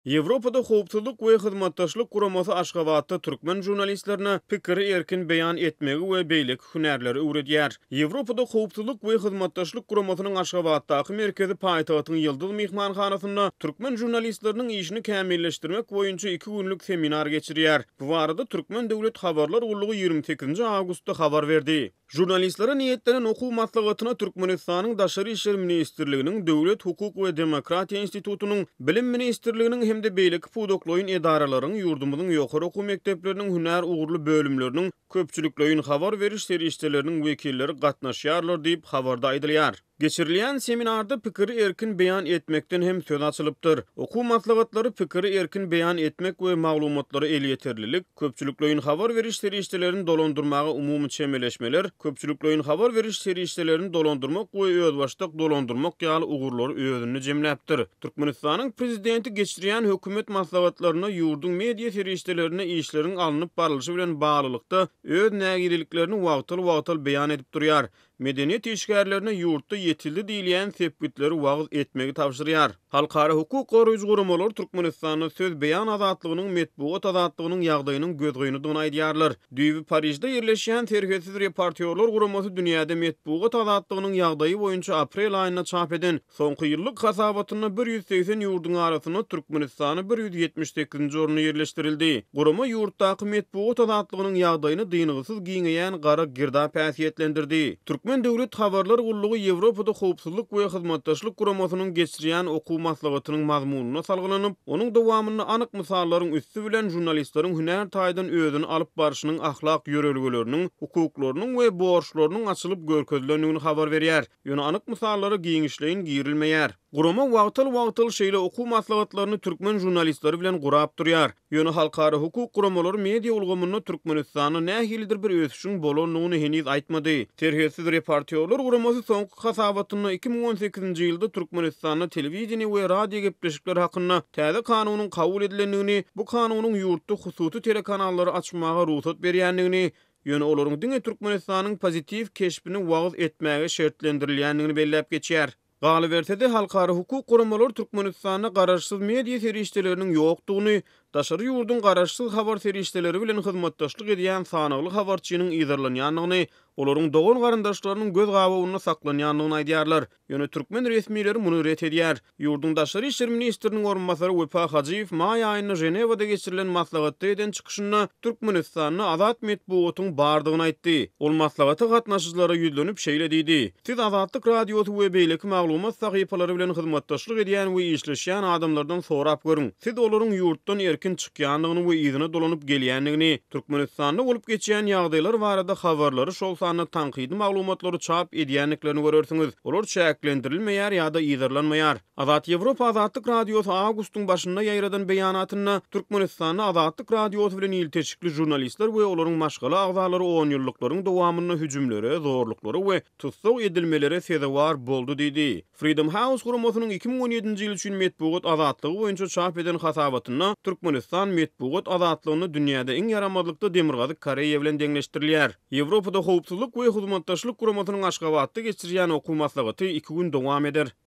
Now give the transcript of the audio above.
Ýewropada Howpsuzlyk we Hyzmatdaşlyk Guramasy Aşgabatda türkmen žurnalistlerine pikiri erkin beýan etmegi we beýleki hünärleri öwredýär. Ýewropada Howpsuzlyk we Hyzmatdaşlyk Guramasynyň Aşgabatdaky merkezi paýtagtyň Ýyldyz myhmanhanasynda türkmen žurnalistleriniň işini kämilleşdirmek boýunça iki günlük seminar geçirýär. Bu barada Türkmen döwlet habarlar gullugy 28 awgustda habar berdi. Žurnalistlere niýetlenen okuw maslahatyna Türkmenistanyň Daşary işler ministrliginiň, Döwlet, hukuk we demokratiýa institutynyň, Bilim ministrliginiň hem-de beýleki pudaklaýyn edaralaryň, ýurdumyzyň ýokary okuw mekdepleriniň hünär ugurly bölümleriniň köpçülikleýin habar beriş serişdeleriniň wekilleri gatnaşýarlar diýip, habarda aýdylýar. Geçirilýän seminarda pikiri erkin beýan etmekden hem söz açylypdyr. Okuw maslahatlary pikiri erkin beýan etmek we maglumatlara elýeterlilik, köpçülikleýin habar beriş serişdelerini dolandyrmaga umumy çemeleşmeler, köpçülikleýin habar beriş serişdelerini dolandyrmak we özbaşdak dolandyrmak ýaly ugurlary özünde jemläpdir. Türkmenistanyň Prezidenti geçirýän hökümet maslahatlarynda ýurduň media serişdelerinde işleriň alnyp barlyşy bilen baglylykda öz nägileliklerini wagtal-wagtal beýan edip durýar. Medeniýet işgärlerine ýurtda ýetildi diýilýän sepgitleri wagyz etmegi tabşyrýar. Halkara hukuk goraýjy guramalar Türkmenistanda söz beýan azatlygynyň, metbugat azatlygynyň ýagdaýynyň gözgynydygyny aýdýarlar. Düýbi Parižde ýerleşýän Serhetsiz reportýorlar guramasy dünýäde metbugat azatlygynyň ýagdaýy boýunça aprel aýynda çap eden Soňky ýyllyk hasabatynda 180 ýurduň arasynda Türkmenistany 178-nji orunda ýerleşdirildi. Gurama ýurtdaky metbugat azatlygynyň ýagdaýyny dyngysyz giňeýän gara girdap häsiýetlendirdi. Türkmen döwlet habarlar gullugy Ýewropada Howpsuzlyk we Hyzmatdaşlyk Guramasynyň geçirýän okuw maslahatynyň mazmunyna salgylanyp, onuň dowamynda anyk mysallaryň üsti bilen žurnalistleriň hünär taýdan özüni alyp barşynyň ahlak ýörelgeleriniň, hukuklarynyň we borçlarynyň açylyp görkezilendigini habar berýär. Ýöne anyk mysallara giňişleýin girilmeýär. Gurama wagtal-wagtal şeýle okuw maslahatlaryny türkmen žurnalistleri bilen gurap durýar. Ýöne halkara hukuk guramalary media ulgamynda Türkmenistanda nähilidir bir ösüşiň bolandygyny heniz aýtmady. Serhetsiz reportýorlar guramasy soňky hasabatynda 2018-nji ýylda Türkmenistanda telewideniýe we radio gepleşikleri hakynda täze kanunyň kabul edilendigini, bu kanunyň ýurtda hususy telekanallary açmaga rugsat berýändigini, Ýöne olaryň diňe Türkmenistanyň pozitiw keşbini wagyz etmäge şertlendirilýändigini belläp geçýär. Galyberse-de, halkara hukuk guramalary Türkmenistanda garaşsyz media serişdeleriniň ýokdugyny, daşary ýurduň garaşsyz habar serişdeleri bilen hyzmatdaşlyk edýän sanagly habarçynyň yzarlanýandygyny, olaryň dogan-garyndaşlarynyň göz gabawynda saklanýandygyny aýdýarlar. Ýöne türkmen resmileri muny ret edýär. Ýurduň daşary işler ministriniň orunbasary Wepa Hajyýew maý aýynda Ženewada geçirilen maslahatda eden çykyşynda Türkmenistanda azat metbugatyň bardygyny aýtdy. Ol maslahata gatnaşyjylara ýüzlenip şeýle diýdi, Siz Azatlyk Radiosy we beýleki maglumat sahypalary bilen hyzmatdaşlyk edýän we işleşýän adamlardan sorap görüň. Siz olaryň ýurtdan erkin çykýandygyny we yzyna dolanyp gelýändigini, Türkmenistanda bolup geçýän ýagdaýlar barada habarlary, şol sanda tankydy maglumatlary çap edýändiklerini görersiňiz. Olar çäklendirilmeýär ýa-da yzarlanmaýar. Azat Ýewropa Azatlyk Radiosy awgustyň başynda ýaýradan beýanatynda, Türkmenistanda Azatlyk Radiosy bilen ilteşikli žurnalistler we olaryň maşgala agzalary onýyllyklaryň dowamynda hüjümlere, zorluklara we tussag edilmelere sezewar boldy diýdi. Freedom House guramasynyň 2017-nji ýyl üçin metbugat azatlygy boýunça çap eden hasabatynda Türkmenistan metbugat azatlygynda dünýäde iň ýaramazlykda Demirgazyk Koreýa bilen deňleşdirilýär. Ýewropada Howpsuzlyk we Hyzmatdaşlyk Guramasynyň Aşgabatda geçirýän okuw maslahaty iki gün dowam eder.